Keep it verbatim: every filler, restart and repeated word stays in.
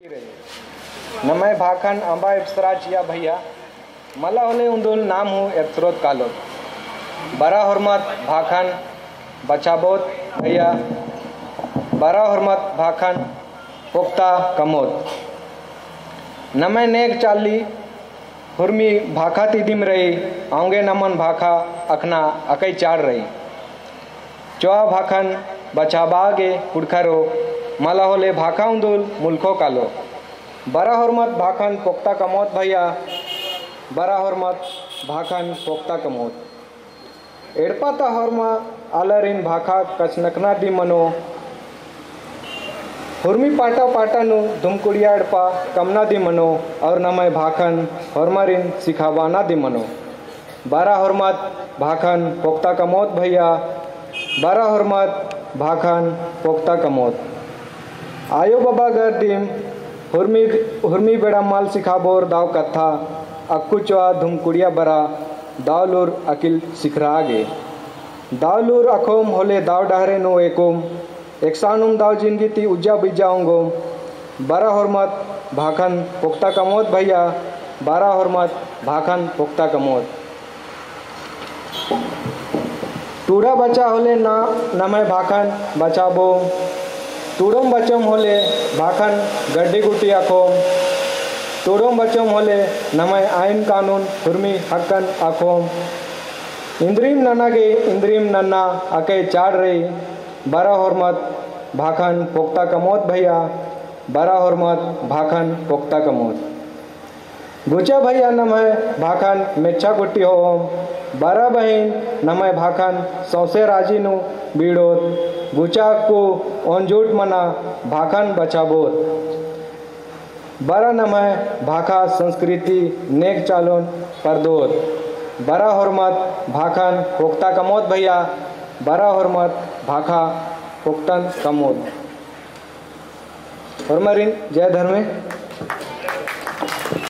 नम्है भाखन अम्बा एप्सरा चिआ भैया, मला होले उन्दुल नाम हूँ एप्सरोत कालोत। बरा होरमत भाखन बछाबओत भैया, बरा होरमत भाखन पोक्ता कमओत। नम्है नेग चाली हुरमी भाखा ती दिम रई, औंगे नमन भाखा अखना अकई चाड़ रई। चोआ भाखन बछाबआ गे कुँड़ुख़रो, मला होले भाखा उन्दुल मुलख़ो कालो। बरा होरमत भाखन पोक्ता कमओत भैया, बरा होरमत भाखन पोक्ता कमओत। एड़पा ता होरमा आलारिन भाखा कछनखना दिम मनो। हुरमी पाटा पाटा नू धुमकुड़िया एड़पा कमना दिम मनो और नम्है भाखन होरमारिन सिखाबअना दिम मनो। बरा होरमत भाखन पोक्ता कमओत भैया, बरा होरमत भाखन पोक्ता कमओत। आयो बाबा गर दिम हुरमी, हुरमी बेड़ा मल सिखाबओर दव कत्था, अक्कु चोआ धुमकुड़िया बरा दव लूर अकिल सिखरआ गे। दव लूर अख़ोम होले दव डहरे नू एकोम, एकसानुम दव जिनगी ती उज्जा बिज्जा ओंगोम। बरा होरमत भाखन पोक्ता कमओत भैया, बरा होरमत भाखन पोक्ता कमओत। टूड़ा बचा होले ना नम्है भाखन बचाबओम। टूड़ोम बचोम होले भाखन गड्डी गुट्टी अख़ोम। टूड़ोम बचोम होले नम्है आइन कानून हुरमी हक्कन अख़ोम। इन्द्रिम नना गे इन्द्रिम नन्ना अकय चाड़ रई। बरा होरमत भाखन पोक्ता कमओत भैया, बरा होरमत भाखन पोक्ता कमओत। गुचा भैया नम्है भाखन मेच्छा गुट्टी होओम। बरा बहिन नम्है भाखन सौंसे राजी नू बीड़ोत। गुचा अक्कु ओंजुट मना भाखन बछाबओत। बरा नम्है भाखा संस्कृति नेग चालोन परदोत। बरा होरमत भाखन पोक्ता कमओत भैया, बरा होरमत भाखा पोक्तन कमओत। होरमारिन जय धर्मे।